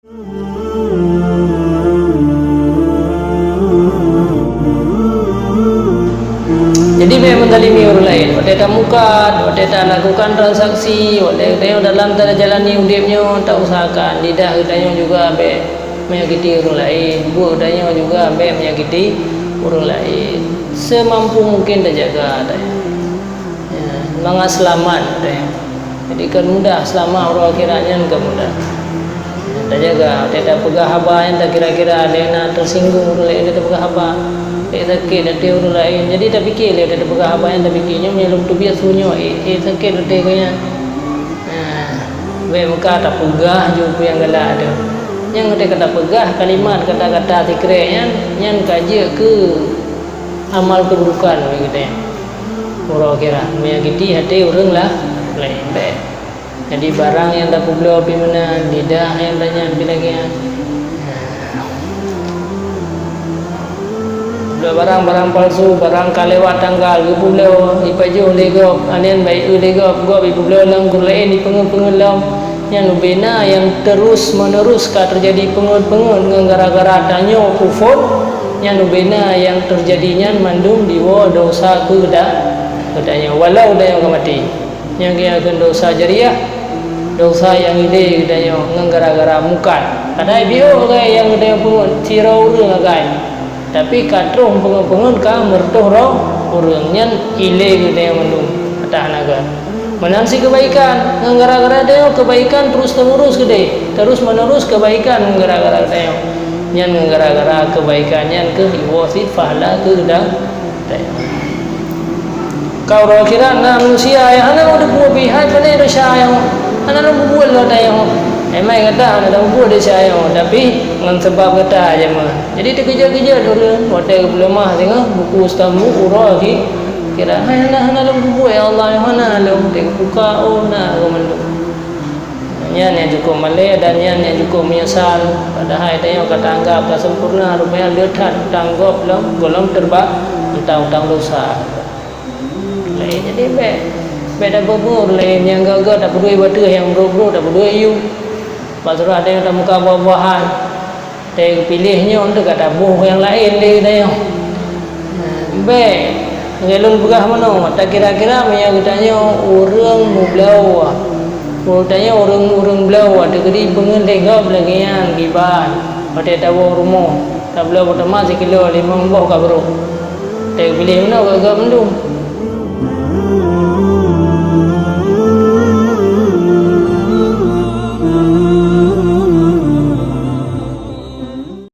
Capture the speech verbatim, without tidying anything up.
Jadi, bèk meuzalimi ureueng laén. Watèe tamukat, watèe talakukan transaksi, watèe geutanyoe dalam tajalani udép nyoe, tausahakan lidah geutanyoe juga bèk menyakiti ureueng laén, buet geutanyoe juga bèk menyakiti ureueng laén. Seumampu mungken tajaga tanyoe. Ya, mangat seulamat tanyoe. Jadi, kon mudah, seulamat uroe akhirat nyan kon mudah. Tajaga, watèe tapeugah haba nyan takira-kira lé na teusinggung ureueng laén, tapeugah haba. Lé sakét até ureueng laén. Jadi, tapike lé watèe tapeugah haba nyan, tapike nyoe meunyo lôn teubiet su nyoe, eh, eh, sakét até geuh nyan. Nah, bèk meuka tapeugah ju peue nyang galak tu. Nyang watèe ka tapeugah kalimat kata-kata sikrek nyan, nyan ka jeuet keu amal keuburukan bagi geutanyoe. Uroe akhirat, menyakiti até ureueng lah laén. Bèk. Jadi, barang nyang tapeubloe pih meunan, lidah nyang tanyan pih lagèe nyan. Bloe barang-barang palsu, barang ka lewat tanggal, geupeubloe, jipajoh lé gob, aneuk bayeue lé gob, gob jipeubloe lom, ureueng laén jipeungeut-peungeut lom. Nyan ubé na nyang terus-menerus ka teujadi peungeut-peungeut ngon gara-gara tanyoe phon, nyan ubé na nyang teujadi nyan mandum diwoe desya keu geuta-, geutanyoe, walau geutanyoe ka maté. Nyang geukheun desya jariah, desya nyang ilé geutanyoe ngon gara-gara mukat. Padahai biôh agam nyang geutanyoe peungeut sidroe ureueng agam, tapi ka troh peungeut-peungeut ka meureutôh droe ureueng, nyan ilé geutanyoe mandum ateuh hana gèt. Meunan cit keubaikan, ngon gara-gara tanyoe keubaikan terus-menerus keudéh, terus-menerus keubaikan ngon gara-gara tanyoe. Nyan ngon gara-gara keubaikan nyan keuh jiwoe cit pahala keu geutanyoe. Ka uroe akhirat na manusia nyang hana meuteupeue pih hai pane desya nyoe, hana lôn peubuet lé tanyoe. Emai gata hana tapeubuet desya nyoe, tapi ngon sabab gata jamén. Jadi teukeujot-keujot ureueng watèe geupeuleumah singoh buku stambu uroe akhi-, akhirat. Hai hana, hana lôn peubuet, ya Allah, nyoe hana lôn. Teubuka, oh, na lôn mandum. Nyan nyang cukôp malèe dan nyan nyang cukôp meunyeusal. Padahai tanyoe ka taanggab ka sempurna, rupanya le that utang gob lom gohlom teuba utang-utang desya. Laén, jadi bèk, bèk tapeubuet laén nyang gèt-gèt, tapeuduek bak ateueh, nyang brôk-brôk tapeuduek yub. Bak surah tanyoe tamuka buah-buahan. Teupiléh nyoe teuka taboh nyang laén lé geutanyoe. Bèk, lagèe lôn peugah meunoe, takira-kira meunyoe geutanyoe ureueng meubloe, geutanyoe ureueng, ureueng bloe, teukeudi peungeut lé gob lagèe nyan, ghibat, watèe tawoe rumoh, tabloe peutamah sikilo limong boh ka brôk. Teupiléh meunoe gèt-gèt mandum.